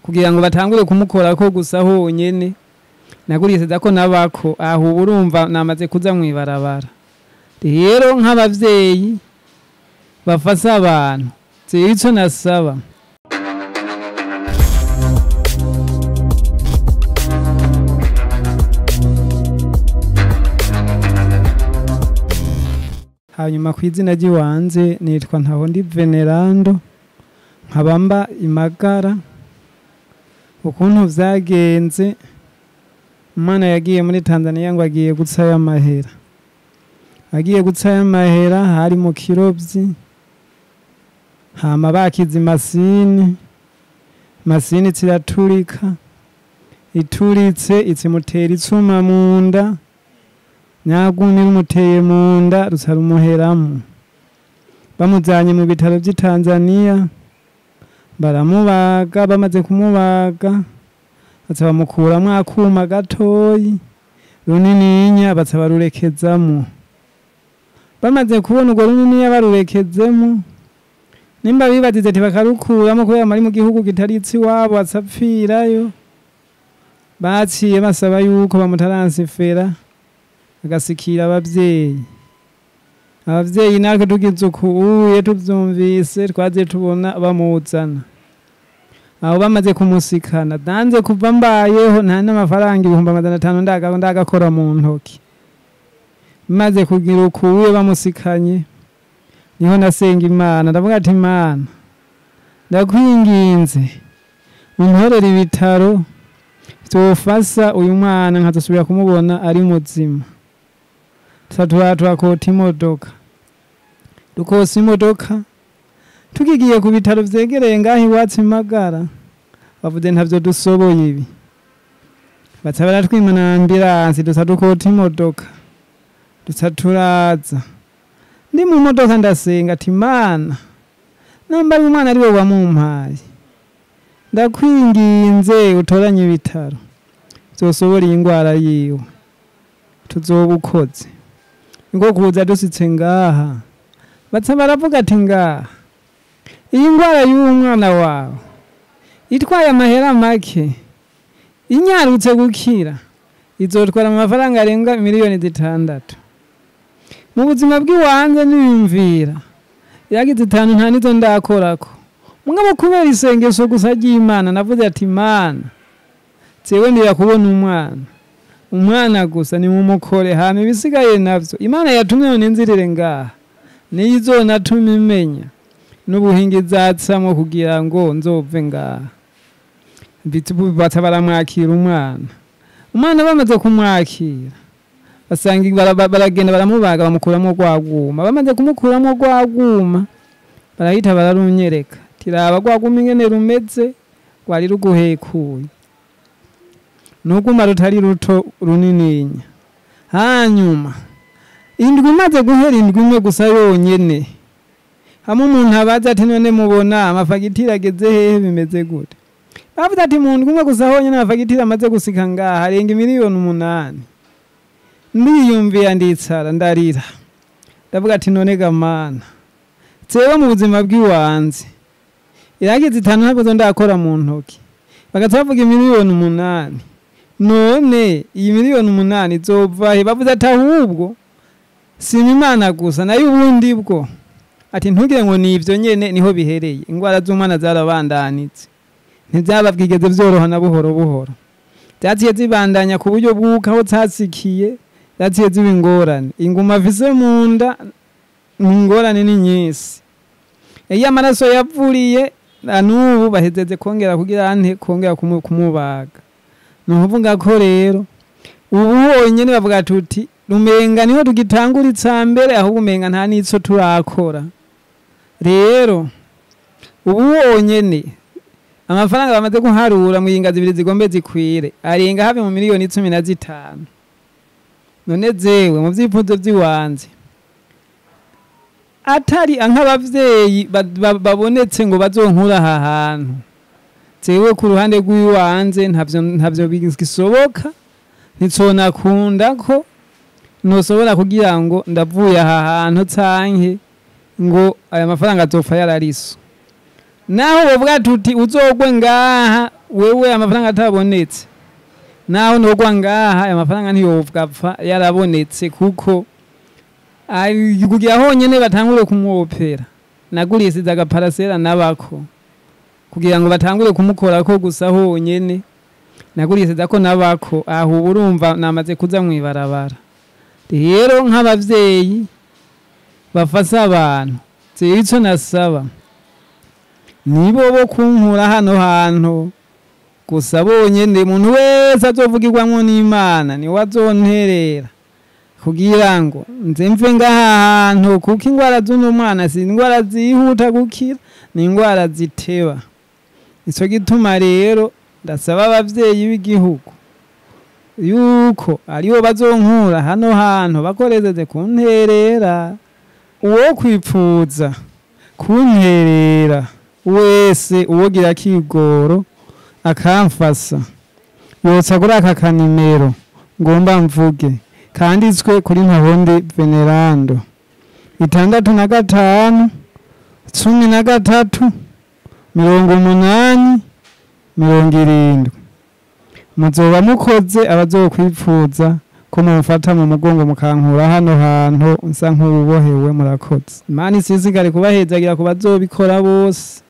Kugira ngo batangure kumukora ko gusa honyene nagurishije ko nabako aho urumva namaze kuza mwibarabara. Rero nk'abavyeyi bafasa abantu ico nasaba hanyuma ku izina ry'iwanze nitwa Ntahondi Venerando, nkabamba imagara. Ukuntu vyagenze, umwana yagiye muri Tanzania ngo agiye gutsaya amahera. Agiye gutsaya amahera hari mu Kirovyi, hama bakize masini, masini ziraturika, ituritse itsimutera itsuma mu nda, nyagumi rumuteye mu nda ruca rumuheramo. Bamujanye mu bitaro vy'i Tanzania baramubaga, bamaze kumubaga baca bamukuramwo akuma gatoyi runininya baca barurekezamwo. Bamaze kubona urwo runininya barurekezemo, nimba bibazize ati bakarukuramwo kubera bari mu gihugu kitari iciwabo aca apfirayo, baciye basaba yuko bamutaransifera agasikira abavyeyi. Abavyeyi natwe tugize ukuye tuvyumvise twaje tubona bamuzana. Aho bamaze kumusikana nanze kuva mbayeho nta n'amafaranga 500,000 ndagakora mu ntoki. Maze kugira ukuye bamusikanye niho nasenga Imana, ndavuga ati Imana ndakwinginze unkorere ibitaro vyofasa uyu mwana nkazosubira kumubona ari muzima. Turakota imodoka, dukosa imodoka tukigiye ku bitaro vyegereye ngaho iwacu Magara, bavuze ntavyo dusoboye ibi, baca baratwimana ambulansi, duca dukota imodoka duca turaza. Ndi mu modoka ndasenga ati Mana namba ari umwana ari we wamumpaye ndakwinginze utoranye ibitaro vyosobora iyi ngwara yiwe tuzobukoze. Ngo kuza dusitse ngaha baca baravuga ati ngaha iyi ngwara y'umwana wawe itwaye amahera make inyarutse gukira izotwara amafaranga arenga 6,000,000. Mu buzima bw'iwanze niyumvira yagize 5 nta nizo ndakorako. Mugabo kubera isengesho gusa ry'Imana navuze ati Imana jewe ndira kubona umwana, umwana gusa ni mumukore hama ibisigaye navyo Imana yatumye none nzirire ngaha niyo izonatuma imenya n'ubuhinga izacamwo kugira ngo nzove ngaha. Baca baramwakira umwana. Umwana bamaze kumwakira basanga baragenda baramubaga bamukuramo rwaguma. Bamaze kumukuramo rwaguma barahita bararunyereka tiraba rwaguma ingene rumeze rwari ruguhekuye nuguma rutari ruto runininya. Hanyuma indwi imaze guhera indwi imwe gusa yonyene, hamwe umuntu abaza ati none mubona amafagitire ageze hehe bimeze gute? Bavuze ati mu ndwi imwe gusa honyene amafagitire amaze gusika ngaha arenga 8,000,000. Ndiyumviye nditsara ndarira ndavuga ati none ga Mana jewe mu buzima bw'iwanze iragize 5 ntabwo ndakora mu ntoki, bagaca bavuga 8,000,000. None iyi 8,000,000 izova he? Bavuze ati ahubwo sima Imana gusa nayo ubundi bwo ati ntugire ngo ni ivyo nyene niho bihereye. Ingwara z'umwana zarabandanitse ntivyaba bwigeze vyoroha na buhoro buhoro, zaciye zibandanya ku buryo bw'uko aho zasikiye zaciye ziba ingorane. Inguma afise mu nda ingorane ni nyinshi, iyo amaraso yavuriye n'ubu bahezeze kongera kugira ante kongera kumubaga. Ni ukuvuga ko rero ubu honyene bavuga tuti rumenga niho tugitangura icambere, ahubwo umenga nta n'ico turakora. Rero ubu honyene amafaranga bamaze guharura mu yinga zibiri zigombe zikwire arenga hafi mu 15,000,000. None jewe mu vyifuzo vy'iwanze atari nk'abavyeyi babonetse ngo bazonkura aha hantu, jewe ku ruhande rw'iwanze ntavyo bigisoboka, nticonakunda ko nosobora kugira ngo ndavuye aha hantu canke ngo aya mafaranga azopfa yarariso. Naho bovuga tuti uzogwe ngaha Wewe amafaranga atabonetse, naho nogwa ngaha, aya mafaranga ntiyopfa yarabonetse, kuko kugira honyene batangure kumwopera, nagurisize agaparasera nabako kugira ngo batangure kumukorako gusa honyene, nagurisiza ko nabako. Aho ubu urumva namaze kuza mw'ibarabara. Rero nk'abavyeyi bafasa abantu, jewe ico nasaba nibo bo kunkura hano hantu gusa bonyene. Umuntu wese azovugirwamwo n'Imana niwe azonterera kugira ngo nze mve ngaha hantu, kuko ingwara z'uno mwana si ingwara zihuta gukira, ni ingwara ziteba. Ico gituma rero ndasaba abavyeyi b'igihugu yuko aribo bazonkura hano hantu bakorezeze kunterera. Uwo kwipfuza kunterera wese, uwogira akigoro akamfasa, yotsa kuri aka kanimero ngomba mvuge kanditswe kuri Ntahondi Venerando: 65 13 80 70. Muzoba mukoze abazokwipfuza ko mumfata mu mugongo mukankura hano hantu nsa nk'uwubohewe. Murakoze. Imana isizigare kubahezagira ku bazobikora bose.